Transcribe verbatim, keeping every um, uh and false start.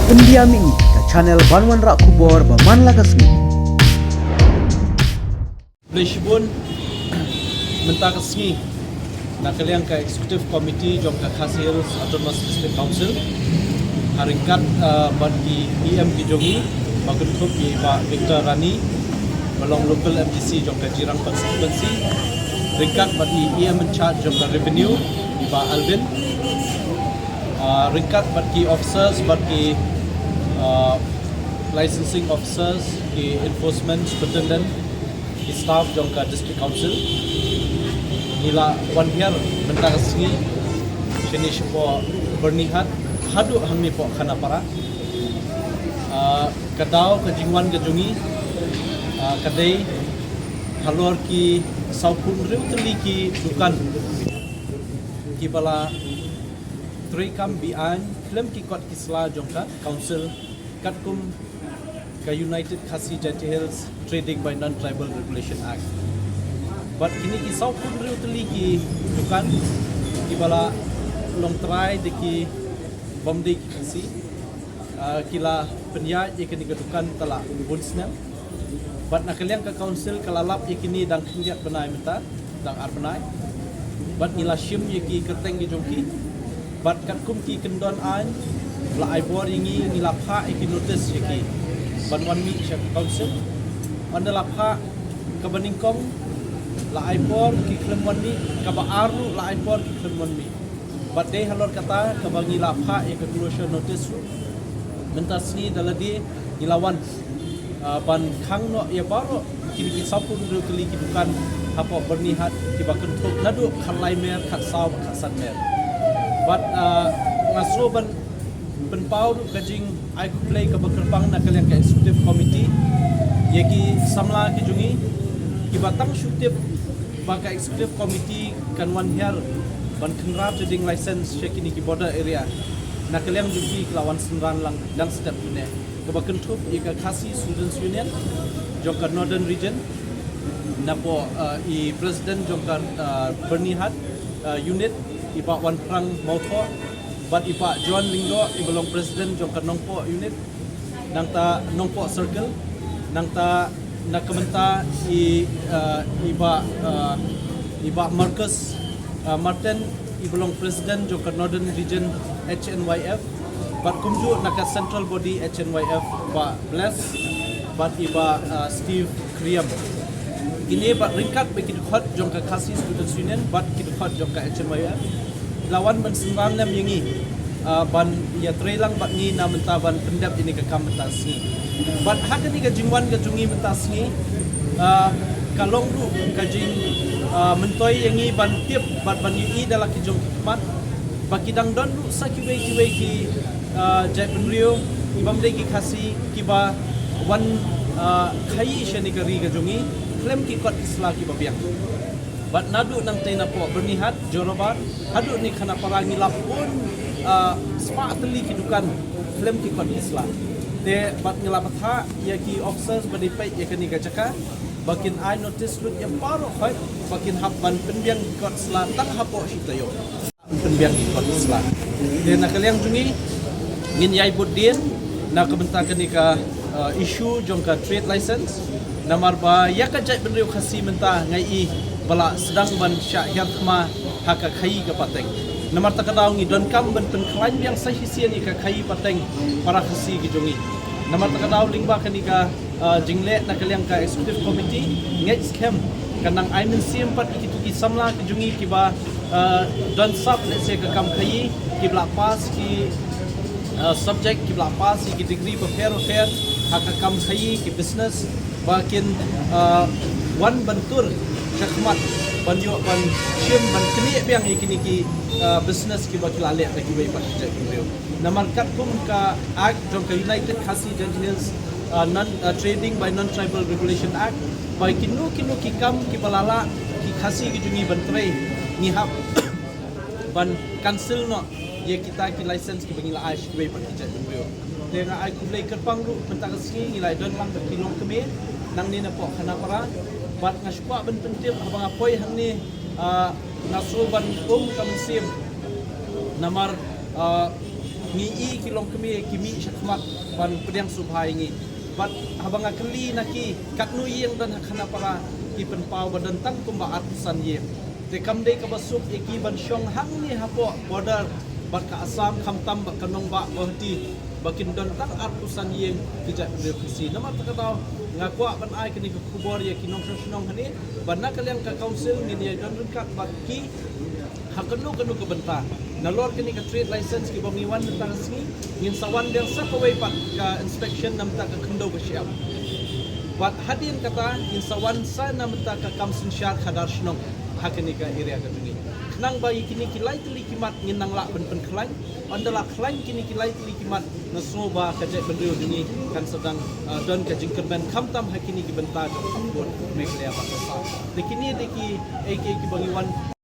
Pyndiam ïa ngi ka channel ban wanrah khubor ba man la ka sngi. Khublei shibun. Mynta ka sngi, na ka liang ka Executive Committee jong ka Khasi Hills Autonomous District Council, ha ryngkat, ah, bad ki E M ki jong ngi, ba kynthup ïa i Bah Victor Rani, ba long local M D C jong ka Jirang Constituency, ryngkat bad i E M in charge jong ka Revenue, i Bah Alvin, ah, ryngkat bad ki officers, bad ki, ah, licensing officers, ki enforcement superintendent, ki staff jong ka District Council. Ngi la wan hiar mynta ka sngi shane shapoh Byrnihat haduh hangne hapoh Khanapara. Ah, ka daw ka jingwan ka jong ngi, ah, ka dei halor ki sawphew hynriew tylli ki dukan kiba la trei kam be-aiñ khlem ki kot ki sla jong ka Council, katkum ka United Khasi Jaintia Hills Trading by Non-Tribal Regulation Act. Bad kine ki sawphew hynriew tylli ki dukan kiba la long trai da ki bym dei ki Khasi, ah, ki la pynïaid ïa kine ki dukan te la bun snem. Bad na ka liang ka Council ka la lap ïa kine dang khyndiat bnai mynta, dang ar bnai. Bad ngi la shim ïa ki kyrteng ki jong ki. Bad katkum ki kyndon aiñ, la ai bor ïa ngi, ngi la phah ïa ki notice ïa ki ban wan mih sha ka Council. Ynda la phah kaba nyngkong, la ai bor ki khlem wan mih, kaba ar ruh la ai bor ki khlem wan mih. Bad dei halor kata kaba ngi la phah ïa ka closure notice ruh. Mynta sngi da lade ngi la wan, ah, ban khang noh ïa baroh kine ki sawphew hynriew tylli ki dukan hapoh Byrnihat kiba kynthup naduh khatlai mer, khatsaw bad khatsan mer. Bad, ah, nga sngew ban pynpaw ruh ka jingai khublei kaba kyrpang na ka liang ka Executive Committee ïa ki samla ki jong ngi kiba tang shu tip ba ka Executive Committee kan wan hiar ban kynrad trading license sha kine ki border area. Na ka liang jong ki, ki la wan synran lang dang step ne kaba kynthup ïa ka Khasi Students Union jong ka Northern Region, napoh, uh, i President jong ka, uh, Byrnihat, uh, Unit, i Bah Wanphrang Mawthoh, bad i Bah John Lyngdoh, iba long President jong ka Nongpoh Unit, nangta Nongpoh Circle, nangta na ka bynta i, uh, i Bah, uh, i Bah Marcus, uh, Martin, iba long President jong ka Northern Region H N Y F, bad kumjuh na ka Central Body H N Y F, Bah Bless, bad i Bah, uh, Steve Kriam. Kine bad ryngkat bad ki dkhot jong ka Khasi Students Union bad ki dkhot jong ka H N Y F la wan ban synran lem ïa ngi, ah, ban ïatreilang bad ngi na mynta ban pyndep ïa kane ka kam mynta sngi. Bad ha kane ka jingwan ka jong ngi mynta sngi, ah, ka long ruh ka jing, ah, myntoi ïa ngi ban tip bad ban ïohi da la ki jong ki khmat ba ki dang don ruh sa kiwei kiwei ki, ah, jaitbynriew ki bym dei ki Khasi kiba wan, ah, khaii sha kane ka ri ka jong ngi khlem ki kot ki sla kiba biang. Bad naduh nangtei napoh Byrnihat, Jorabat, haduh ne Khanapara ngi la pun, ah, spah tylli ki dukan khlem ki kot ki sla. Te bad ngi la bthah ïa ki officers ba dei peit ïa kane ka jaka ba kin ai notice lut ïa baroh khoit ba kin hap ban pynbiang ki kot sla tang hapoh shi taïew. Pynbiang ki kot sla. Te na ka liang jong ngi ngin ïai bud dien na ka bynta kane ka, uh, issue jong ka trade license. Namar ba ïa ka jaitbynriew Khasi mynta nga i ba la sdang ban shah hiar thma ha ka khaii ka pateng. Namar kata ka daw ngi donkam ban pynkhlaiñ biang sa shisien ïa ka khaii pateng para Khasi ki jong ngi. Namar kata ka daw lyngba kane ka ah, jingleh na ka liang ka executive committee, ngeit skhem kan nang ai mynsiem pat ïa kito ki samla ki jong ngi kiba, ah, don sap lehse ka kam khaii, kiba la pass ki, ah, subject, kiba la pass ïa ki degree bapher bapher ha ka kam khaii, ki business, ba kin, ah, wan ban tur shakhmat ban ïoh ban shim ban knieh biang ïa kine ki, ah, business kiba ki la leh da kiwei pat ki jaitbynriew. Namar katkum ka Act jong ka United Khasi Jaintia Hills, uh, non, uh, Trading by Non-Tribal Regulation Act, ba kino kino ki kam kiba la lah ki Khasi ki jong ngi ban trei, ngi hap ban cancel noh ïa kita ki license kiba ngi la ai sha kiwei pat ki jaitbynriew. Te nga ai khublei kyrpang ruh mynta ka sngi ngi la don lang ki longkmie nangne napoh Khanapara, bad nga sngewkwah ban pyntip haba nga poi hangne, uh, nga sngew ban um ka mynsiem. Namar, uh, Ngi i ki longkmie ki mih shakhmat ban pdiang sngewbha ïa ngi. Bad haba nga kylli na ki katno ïing don ha Khanapara, ki pynpaw ba don tang kumba arphew san ïing. Te kam dei kaba suk ïa ki ban shong hangne hapoh border bad ka Assam, khamtam bad ka nongbah Guwahati, ba kin don tang arphew san ïing ki jaitbynriew Khasi. Namar kata ka daw nga kwah ban ai kane ka khubor ïa ki nongshong shnong hangne, ba na ka liang ka council ngin ïa don ryngkat bad ki ha kano kano ka bynta. Nalor kane ka trade license kiba ngi wan mynta ka sngi, ngin sa wan biang sa kawei pat ka inspection na bynta ka khyndew ka shyiap. Bad hadien kata ngin sa wan sa na bynta ka kam synshar khadar shnong ha kane ka area ka jong ngi. Khnang ba ïa kine ki lai tylli ki mat ngin nang lah ban pynkhlaiñ. Ynda la khlaiñ kine ki lai tylli ki mat, nga sngew ba ka jaitbynriew jong ngi kan sa dang, ah, don ka jingkyrmen khamtam ha kine ki bynta jong ka pud Meghalaya bad Assam. Te kine dei kiei kiei kiba ngi wan